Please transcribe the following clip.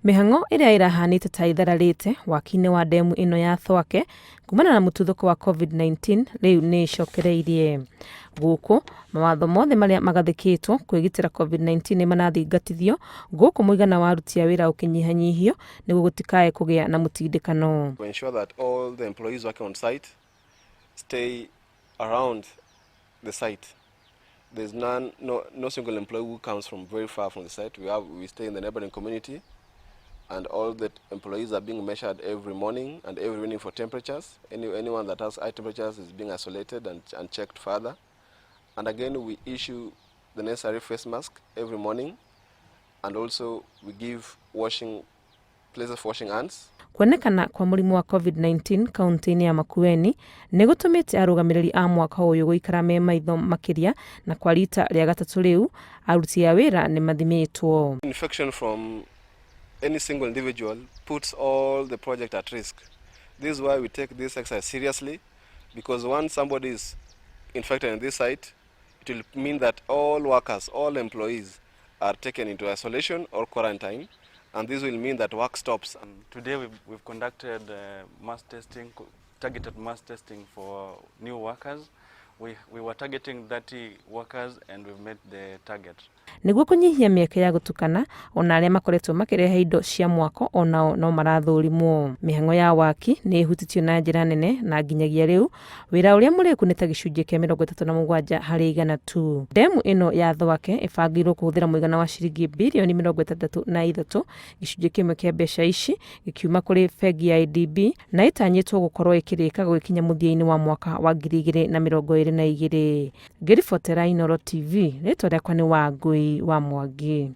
Mĩhang'o ĩrĩa ĩrahanĩte ta ĩthararĩte waki-inĩ wa ndemu ĩno ya Thwake kumana na mũtuthũko wa COVID-19 rĩu nĩ ĩcokereirie. Gũkũ mawatho mothe marĩa magathĩkĩtwo kwĩgitĩra COVID-19 nĩ marathingatithio gũkũ mũigana wa aruti a wĩra ũkĩnyihanyihio nĩguo gũtikae kũgĩa na mũtindĩkano. To ensure that all the employees working on site stay around the site. There's none, no, no single employee who comes from very far from the site. We stay in the neighboring community, and all the employees are being measured every morning and every evening for temperatures. Anyone that has high temperatures is being isolated and checked further. And again, we issue the necessary face mask every morning, and also we give washing places for washing hands. Kuonekana kwa mũrimũ wa COVID-19 kaunti-inĩ ya Makueni nĩ gũtũmĩte arũgamĩrĩri a mwaka ũyũ gũikara me maitho makĩria na kwa rita rĩa gatatũ rĩu aruti a wĩra nĩ mathimĩtwo. Infection from any single individual puts all the project at risk. This is why we take this exercise seriously, because once somebody is infected in this site, it will mean that all workers, all employees are taken into isolation or quarantine, and this will mean that work stops. Today we've conducted mass testing, targeted mass testing for new workers. We were targeting 30 workers and we've met the target. Nĩguo kũnyihia mĩeke ya gũtukana, ona arĩa makoretwo makĩrehe indo cia mwako onao no marathũrimwo. Mĩhang'o ya waki nĩ ĩhutĩtio na njĩra nene na nginyagia rĩu wĩra ũrĩa mũrĩku nĩ ta gĩcunjĩ kĩa 37% tu. Ndemu ĩno ya Thwake ĩbangĩirwo kũhũthĩra mũigana wa ciringi birioni 63, gĩcunjĩ kĩmwe kĩa mbeca ici gĩkiuma kũrĩ bengi ya ADB na ĩtanyĩtwo gũkorwo ĩkĩrĩka gũgĩkinya mũthia-inĩ wa mwaka wa 2022. Ngĩribotera Inooro TV, rĩtwa rĩakwa nĩ Wangũi wa Mwangi.